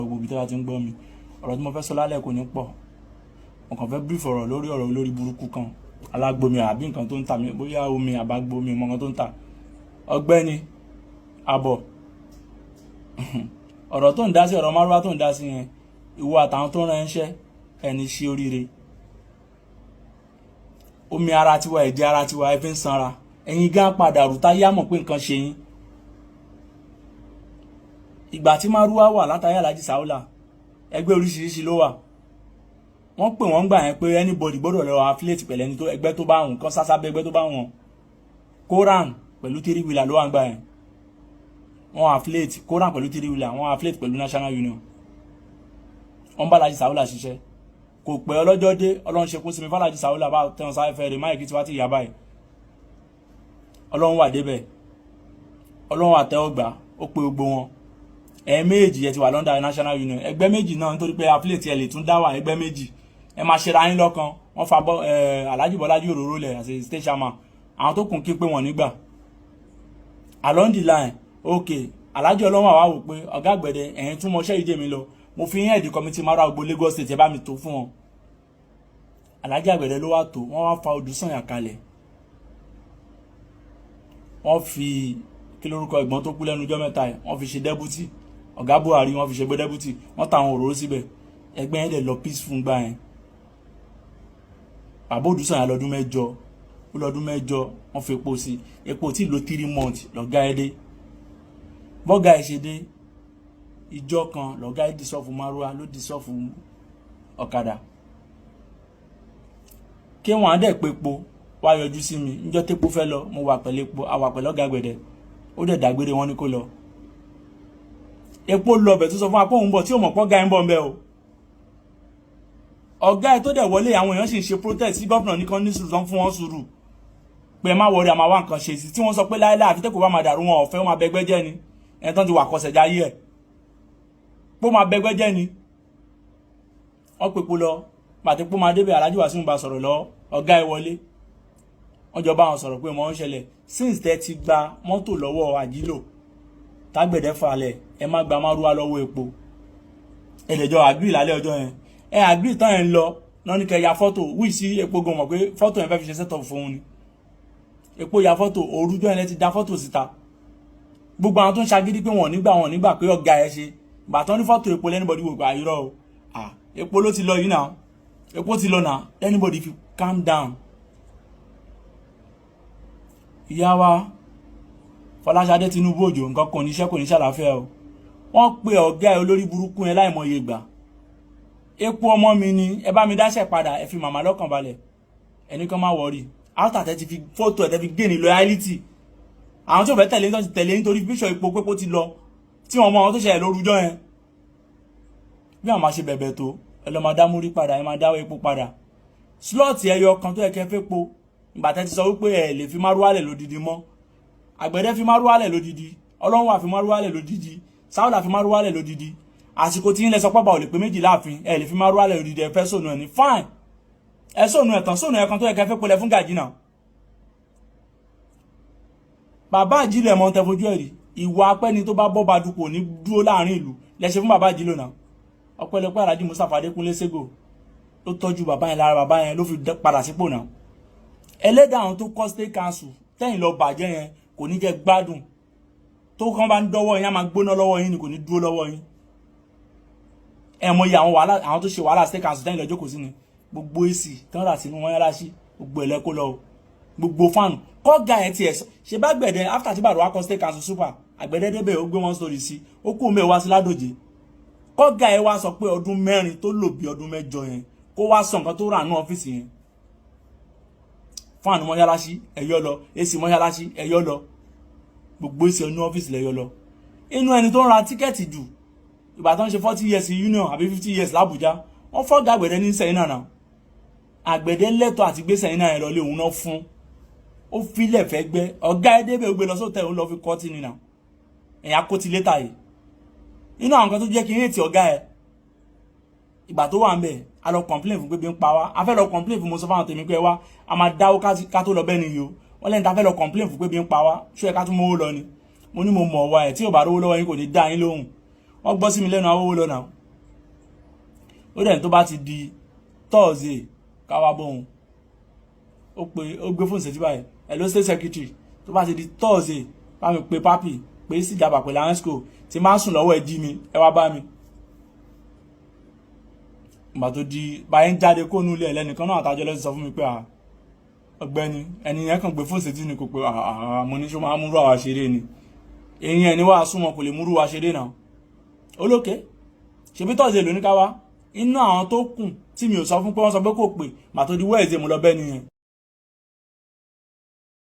Gbogbo ibi tí wọ́n ti ń gbọ́ mi, ọ̀rọ̀ tí mo fẹ́ sọ lálẹ́ kò ní pọ̀. Mo kàn fẹ́ brief ọ̀rọ̀ lórí ọ̀rọ̀ olórí burúkú kan, alágbomi àbí nǹkan tó ń tà mí, bóyá omi àbágbomi, mọ nǹkan tó ń tà. Ọ̀gbẹ́ni àbọ̀, ọ̀rọ̀ tó ń dá sí, ọ̀rọ̀ márúwá tó ń dá sí yẹn, ìwọ àtàwọn tó ń ránṣẹ́ ẹni ṣe oríire. Omi ara tiwa, ẹ̀jẹ̀ ara tiwa, ẹ fi ń sanra. Ẹ̀yin gán padà rú táyé mọ̀ pé nǹkan ṣe yín. Ìgbà tí márúwá wà látàrí Alhaji Saula, ẹgbẹ́ oríṣiríṣi ló wà. Wọ́n pè wọ́n gbà yẹn pé anybody gbọ́dọ̀ lọ affiliate pẹ̀lú ẹni tó ẹgbẹ́ tó bá wọn kán sásábẹ́ ẹgbẹ́ tó bá wọn. Koran pẹ̀lú three wheeler ló wà ń gbà yẹn. Wọ́n affiliate Koran pẹ̀lú three wheeler, wọ́n affiliate pẹ̀lú National Union. Wọ́n bá Alhaji Saula ṣiṣẹ́. Kò pẹ́, ọlọ́jọ́ dé, Ọlọ́run ṣe kún sí mi f'Alhaji Saula bá tẹ̀wọ̀n sáré fẹ́ rè máìkì tí wá ti yà báyìí. Ọlọ́run wà débẹ̀, Ọlọ́run àtẹ́wọ́gbà, ó pe gbogbo wọn. Ẹ méjì ẹ ti wà London National Union, ẹgbẹ́ méjì náà, nítorí pé affiliate ẹ lè tún dá wà. Ẹgbẹ́ méjì ẹ máa ṣera yín lọ́kan. Wọ́n fa bọ́ ẹ Alhaji Bọ́lájí Òróró lẹ̀ àti state chairman. Àwọn tó kùn kí pé wọ́n nígbà along the line. Ok, Alhaji Ọlọ́run àwa wò pé ọ̀gá àgbẹ̀dẹ ẹ̀yìn tún mọṣẹ́ ìdè mi lọ. Mo fi yín head committee mara gbogbo Lagos State, ẹ bá mi tó fún wọn. Alhaji Àgbẹ̀dẹ ló wá tó. Wọ́n wá fa Odùsànyà kalẹ̀. Wọ́n fi kí lórúkọ ẹ̀gbọ́n tó kú lẹ́nu ọjọ́ mẹ́ta yìí, wọ́n fi ṣe deputy. Ọ̀gá Buhari, wọ́n fi ṣe gbé deputy. Wọ́n ta àwọn òróró síbẹ̀. Ẹgbẹ́ yẹn dẹ̀ lọ peaceful gbà yẹn. Bàbá Odùsànyà lọ́dún 8, ó lọ́dún 8. Wọ́n fi epo sí epo tí lò 3 months. Lọ́gá ẹ dé, bọ́gà ẹ ṣe dé ìjọ kan, lọ́gá ẹ dissolve márúwá, ló dissolve ọ̀kadà kí wọ́n á dẹ̀ pé epo wá yọjú sí mi. Níjọ́ tépo fẹ́ lọ, mo wà pẹ̀lú epo, a wà pẹ̀lú ọ̀gá àgbẹ̀dẹ. Ó dẹ̀ dágbére, wọn ní kó lọ. Epo lọ bẹ̀ tó sọ fún wa pé òun bọ̀, tí ò mọ̀ pọ́ ga ẹ̀ ń bọ̀ ń bẹ́ o. Ọ̀gá ẹ̀ tó dẹ̀ wọlé, àwọn èèyàn sì ń ṣe protest sí gómìnà nìkan ní sùúrù tán fún wọn sùúrù pé ẹ má wọrí, àmà wá nǹkan ṣe sí, tí wọ́n sọ pé láéláé, àfi tẹ́kọ̀ọ́ bá máa dàrú, wọn ọ̀fẹ́ wọn máa bẹgbẹ́ jẹ́ ni. Ẹni tán ti wà kọsẹ̀ jáyé ẹ̀ pé ó máa bẹgbẹ́ jẹ́ ni. Wọ́n pepo lọ pàtí pé ó máa débẹ̀. Alhaji Wasiu bá sọ̀rọ̀ lọ, ọ̀gá ẹ̀ wọlé, wọ́n jọ bá wọn sọ̀rọ̀ pé mọ̀ ń ṣẹlẹ̀. Since tẹ́ ti gba mọ́tò lọ́wọ́ àjílò tágbẹ̀dẹ̀ falẹ̀, ẹ má gba márúwá lọ́wọ́ epo. Ẹ̀dẹ̀jọ́ agree lálẹ́ ọjọ́ yẹn. Ẹ agree tán, ẹ̀ ń lọ náà ní kẹ́ ya fọ́tò wíì sí epo gan mọ̀ pé fọ́tò yẹn fẹ́ fi ṣe set up fún un ni. Epo ya fọ́tò òrùjọ́ yẹn, lẹ ti da fọ́tò síta. Gbogbo àwọn tó ń ṣagídí pé wọ́n nígbà, wọ́n nígbà pé ọ̀gá ẹ ṣe ìgbà tán ní fọ́tò epo, l'anybody wò pé àyírọ́ o, epo ló ti lọ yìí náà, epo ti lọ náà, anybody fi calm down. Ìyá wa Fọláṣadé Tinubu Òjò, nǹkan kan níṣẹ́ kò ní ṣàlàáfíà o. Wọ́n pe ọ̀gá ẹ olórí burúkú yẹn láìmọye gbà. Epo ọmọ mi ni, ẹ bá mi dáṣẹ̀ padà, ẹ fi màmá lọ́kàn balẹ̀, ẹnì kan má worry. After tẹ ti fi fọ́tò ẹ, tẹ fi gain loyalty àwọn tí ò fẹ́ tẹ̀lé nítorí tẹ̀lé nítorí bíṣọ̀ ipò pépó ti lọ, tí wọ́n mọ àwọn tó ṣẹlẹ̀ lórúkọ yẹn, bí àwọn máa ṣe bẹ̀bẹ̀ tó, ẹ lọ́ máa dá múrí padà, ẹ máa dáwọ́ epo padà. Slot ẹyọ kan tó yẹ kẹ́ fẹ́ po, ìgbà tẹ́ ti sọ wípé ẹ lè fi márúwá lẹ̀ lódidi mọ́. Àgbẹ̀dẹ fi márúwá lẹ̀ lódidi, Ọlọ́run wà fi márúwá lẹ̀ lódidi, Sáúlà fi márúwá lẹ̀ lódidi. Àsìkò tí ń lẹ sọ pọ́pà ò lè pé méjì láàfin, ẹ lè fi márúwá lẹ̀ lódidi. Ẹ fẹ́ sónú ẹ ní fine, ẹ sónú ẹ tán, sónú ẹ kan tó yẹ kẹ́ fẹ́ polẹ̀ fún gàjí náà. Bàbá àjílẹ̀ mọ́ tẹ fojú ẹ̀ rí. Ìwà apẹ́ni tó bá bọ́ ba dupò ní dúró láàrin ìlú lẹ́sẹ̀ fún bàbá àjílò náà. Ọpẹ́lọpẹ́ Alhaji Mustapha Adékúnlé Ségò ló tọ́jú bàbá yẹn lára, bàbá yẹn ló fi padà sípò náà. Ẹlẹ́dàá àwọn tó kọ́ state council tẹ́yìn lọ bàjẹ́ yẹn kò ní jẹ́ gbádùn. Tó kàn bá ń dọ́wọ́ yín, á máa gbóná lọ́wọ́ yín ni, kò ní dúró lọ́wọ́ yín. Ẹ mọ iye àwọn wàhálà àwọn tó ṣe wàhálà state council tẹ́yìn lọ jókòó sí ni. Gbogbo AC tán rà sínú wọn yára sí, gbogbo ẹ̀lẹ́kó lọ o, gbogbo fan kọ́gà ẹ̀ tiẹ̀ ṣe bá gbẹ̀dẹ̀. After tí bàrọ̀ wá kọ́ state council super, àgbẹ̀dẹ débẹ̀, ó gbé wọn sórí sí, ó kú mẹ́ wá sí ládòjé. Kọ́gà ẹ̀ wá sọ pé ọdún 4 tó lò bí ọdún 8 yẹn, kó wá sọ nǹkan tó rà ní ọ́fíìsì yẹn. Fan mọ́ṣáláṣí ẹ̀yọ́ lọ, AC mọ́ṣáláṣí ẹ̀yọ́ lọ, gbogbo AC inú ọ́fíìsì lẹ́yọ́ lọ. Inú ẹni tó ń ra ticket jù ìgbà tó ń ṣe 40 years union àbí 50 years l'Àbújá, wọ́n fọ́gà àgbẹ̀dẹ ní sẹ́yìn náà. Àgbẹ̀dẹ lẹ́tọ̀ọ́ àti gbé sẹ́yìn náà yẹn lọ lé òun náà fún ó filẹ̀ fẹ́ gbẹ́. Ọ̀gá ẹ débẹ̀, ó gbé lọ sóòtẹ́, òun lọ fi kọ́ tí nìyà ẹ̀yà kó ti létà yìí. Inú àwọn kan tó jẹ́ kí n hate ọ̀gá ẹ, ìgbà tó wà ń bẹ̀, a lọ complain fún pé bí ń pa wá. A fẹ́ lọ complain fún, mo sọ fáwọn tèmi pé wá, a máa dáwó ká tó lọ bẹ́ẹ̀ nìyí o. Wọ́n lẹ́yìn tá a fẹ́ lọ complain fún pé bí ń pa wá, ṣó ẹ ká tún mówó lọ ni? Mo ní mo mọ̀ wá ẹ̀, tí ò bá rówó lọ́wọ́ yín, kò ní dá yín lóhùn. Wọ́n gbọ́ sí mi lẹ́nu awówó lọ́nà. Ó dẹ̀ ní tó bá ti di Thursday, káwá bóun. Ó pe, ó gbé fóònù sétí báyìí, "Hello, state secretary, tó bá ti di Thursday, bá mi pe papi, pé síjàmbá pẹ̀lú àwọn esco tí máa ń sùn lọ́wọ́, ẹ jí mi, ẹ wá bá mi." Ìgbà tó di báyìí, ń jáde kó nulẹ̀, ẹlẹ́nìkan náà àtàjọ lọ́sí sọ fún mi pé, "Ọ̀gbẹ́ni, ẹni yẹn kàn gbé fóònù sétí ni, kò pé." Mo ní, ṣó máa múrú àwa ṣeré ni? Èyí ẹni wàá súnmọ́, kò lè múrú wa ṣeré náà. Olókè ṣebí Thursday lóní ká wá. Inú àwọn tó kù tí mi ò sọ fún pé wọ́n sọ pé kò pè, màá tó di Wednesday, mo lọ bẹ́ẹ̀ nìyẹn.